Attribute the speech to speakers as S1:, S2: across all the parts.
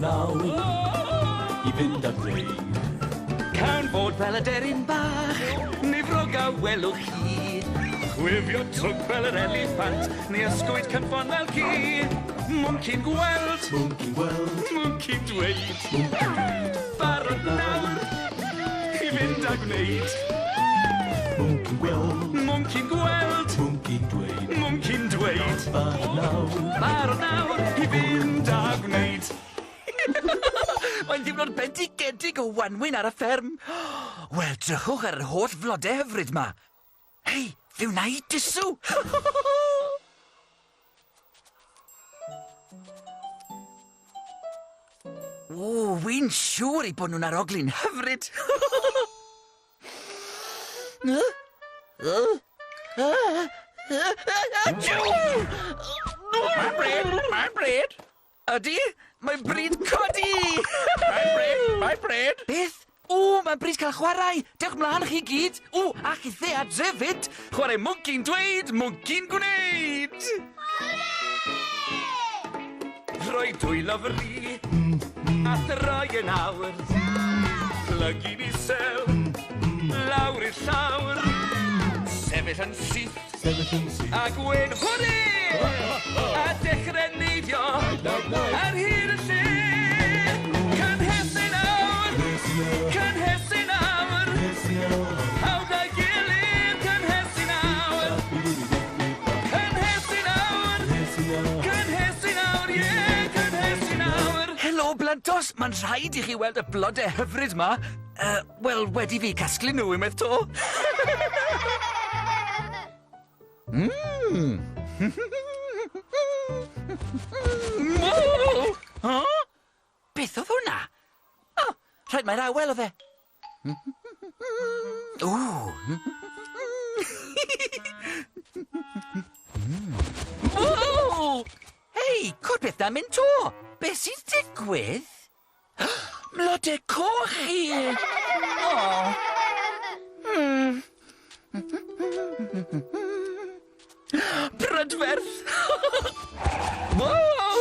S1: nawr i fynd a gwneud.
S2: Cawn fod fel y deryn bach, neu frog a welwch chi. Chwifio trwnc fel yr eliffant, neu ysgwyd cynffon fel ci. Mwnci'n gweld,
S1: Mwnci'n gweld,
S2: mwnci'n dweud,
S1: mwnci'n dweud.
S2: Barod nawr i fynd a gwneud.
S1: Mwnci'n gweld,
S2: Mwnci'n gweld,
S1: mwnci'n dweud.
S2: Mwnci'n dweud.
S1: Barod nawr,
S2: Barod nawr i fynd a gwneud. Mae'n ddiwrnod bendigedig o wanwyn ar y fferm. Wel, drychwch ar yr holl flodau hyfryd 'ma. Hei, fe wna i dusw! O, wi'n siŵr eu bod nhw'n arogli'n hyfryd.
S3: Mae'n bryd! Mae'n bryd!
S2: Ydy, mae'n bryd codi!
S3: Mae'n bryd! Mae'n bryd!
S2: Beth? O, mae'n bryd cael chwarae! Dewch mlaen chi gyd! O, a chithe adre fyd! Chwarae mwnci'n dweud, mwnci'n gwneud! Rhoi dwylo fri, a throi yn awr. Plygu'n isel, lawr i'r llawr. Sefyll yn syth,
S1: sefyll yn syth.
S2: A gweud hwrê! A dechrau neidio ar hyd y lle. Cynhesu nawr! Cynhesu nawr! Pawb a'i gilydd, cynhesu nawr! Cynhesu nawr! Cynhesu nawr, ie, cynhesu nawr! Helo, blantos! Mae'n rhaid i chi weld y blodau hyfryd 'ma. Wel, wedi fi casglu nhw unwaith 'to. Mmm! Huh? Beth oedd hwnna? Oh, rhaid mai'r awel oedd e. Ww! Ww! Hei, cwr beth na'n mynd to? Beth sy'n digwydd? Mlode coch chi! O! Hmm. Brydferth! Wow!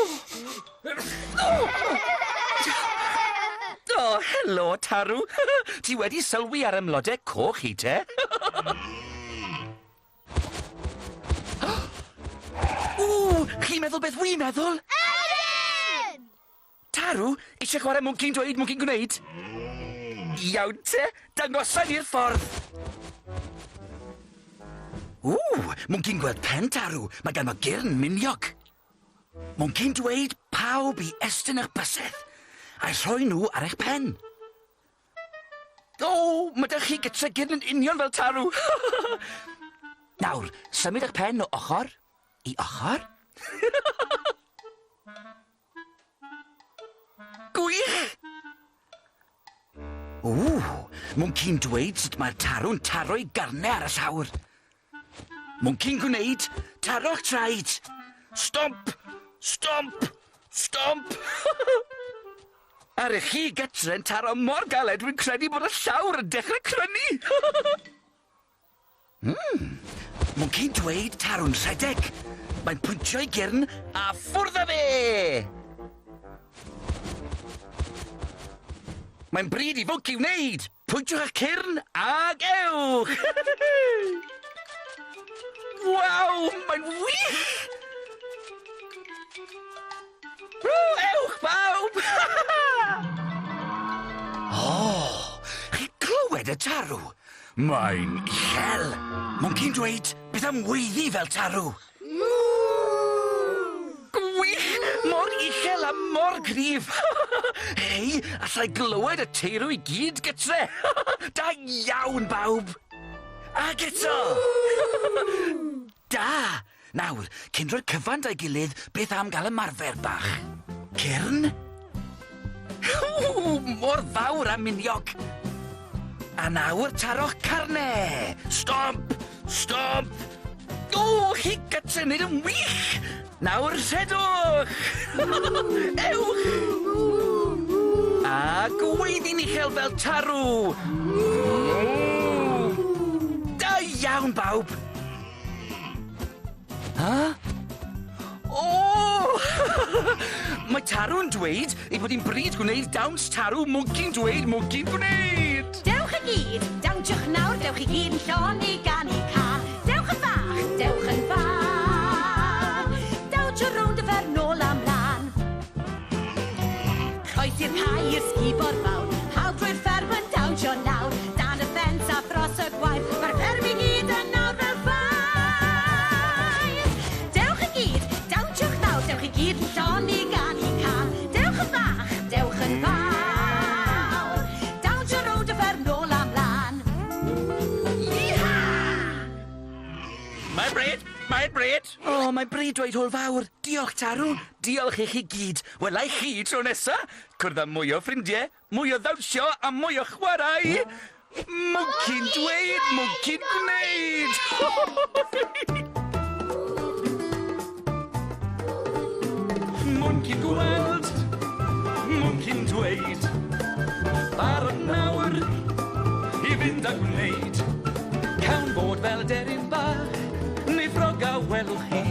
S2: O, helo, Tarw. Ti wedi sylwi ar y mlode coch i te? Ww, chi'n meddwl beth wi'n meddwl?
S4: Ydyn!
S2: Tarw, eisiau chwarae mwnci'n dweud, mwnci'n gwneud? Iawn te, dangosa ni'r ffordd. Ww, mwnci'n gweld pen Tarw, mae ganddo gyrn miniog. Mwnci'n dweud pawb i estyn eich bysedd, a'i rhoi nhw ar eich pen. O, mae 'da chi gytre gyrn yn union fel Tarw. Nawr, symud eich pen o ochr i ochr. Gwych! Ww, mwnci'n dweud sut mae'r tarw'n taro'i garnau ar y llawr. Mwnci'n gwneud, taro'ch traed. Stomp! Stomp! Stomp! Ar i chi gytre'n taro mor galed dwi'n credu bod y llawr yn dechrau crynu. Mm. Mwnci'n dweud tarw'n rhedeg. Mae'n pwyntio'i gyrn a ffwrdd â fe! Mae'n bryd i fwnci wneud! Pwyntiwch eich cyrn ag ewch! Waw, mae'n wych! Ww, ewch bawb! O, chi'n clywed y tarw? Mae'n uchel! Mwnci'n dweud, beth am weiddi fel tarw? Gwych! Mor uchel a mor gryf! Hei, allai glywed y teirw i gyd gytre! Da iawn, bawb! Ac eto! Da! Nawr, cyn rhoi'r cyfan 'da'i gilydd, beth am gael ymarfer bach? Cyrn? Ww, mor fawr a miniog! A nawr taro'ch carne! Stomp! Stomp! O, chi gytre wneud yn wych! Nawr rhedwch! Ewch! A gweiddi'n uchel fel tarw! Da iawn, bawb! Ha? O! Mae tarw'n dweud ei bod hi'n bryd gwneud dawns tarw mwnci'n dweud mwnci'n gwneud.
S5: Dewch i gyd, dawnsiwch nawr, dewch i gyd yn llon i ganu cân. Dewch yn fach, dewch yn fawr. Dawnsio rownd y fferm nôl a mlan. Croesi'r cae i'r sgubor fawr, pawb drwy'r fferm yn dawnsio nawr. Dan y ffens a thros y gwair, mae'r fferm i gyd yn nawr fel ffair. Dewch i gyd, dawnsiwch nawr, dewch i gyd yn llon i ganu cân. Dewch yn fach, dewch yn fawr. Dawnsio rownd y fferm nôl a mlan. Iha!
S3: Mae'n bryd, mae'n bryd.
S2: O, mae'n bryd dweud hwyl fawr. Diolch, Tarw. Diolch i chi gyd. Wela i chi tro nesa. Cwrdd â mwy o ffrindiau, mwy o ddawnsio a mwy o chwarae. Mwnci'n dweud, mwnci'n gwneud. Mwnci'n gweld, mwnci'n dweud. Barod nawr i fynd a gwneud. Cawn fod fel deryn bach, neu ffrog a welwch chi.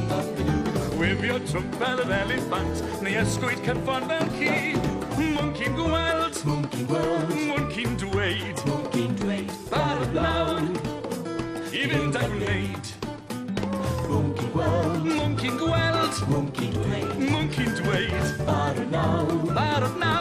S2: Chwifio trwmp fel yr eliffant, neu ysgwyd cynffon fel ci. Mwnci'n gweld,
S1: Mwnci'n gweld,
S2: mwnci'n dweud.
S1: mwnci'n dweud,
S2: Barod nawr i fynd a gwneud.
S1: mwnci'n gweld,
S2: Mwnci'n gweld,
S1: mwnci'n dweud,
S2: mwnci'n dweud.
S1: barod nawr.
S2: Barod nawr.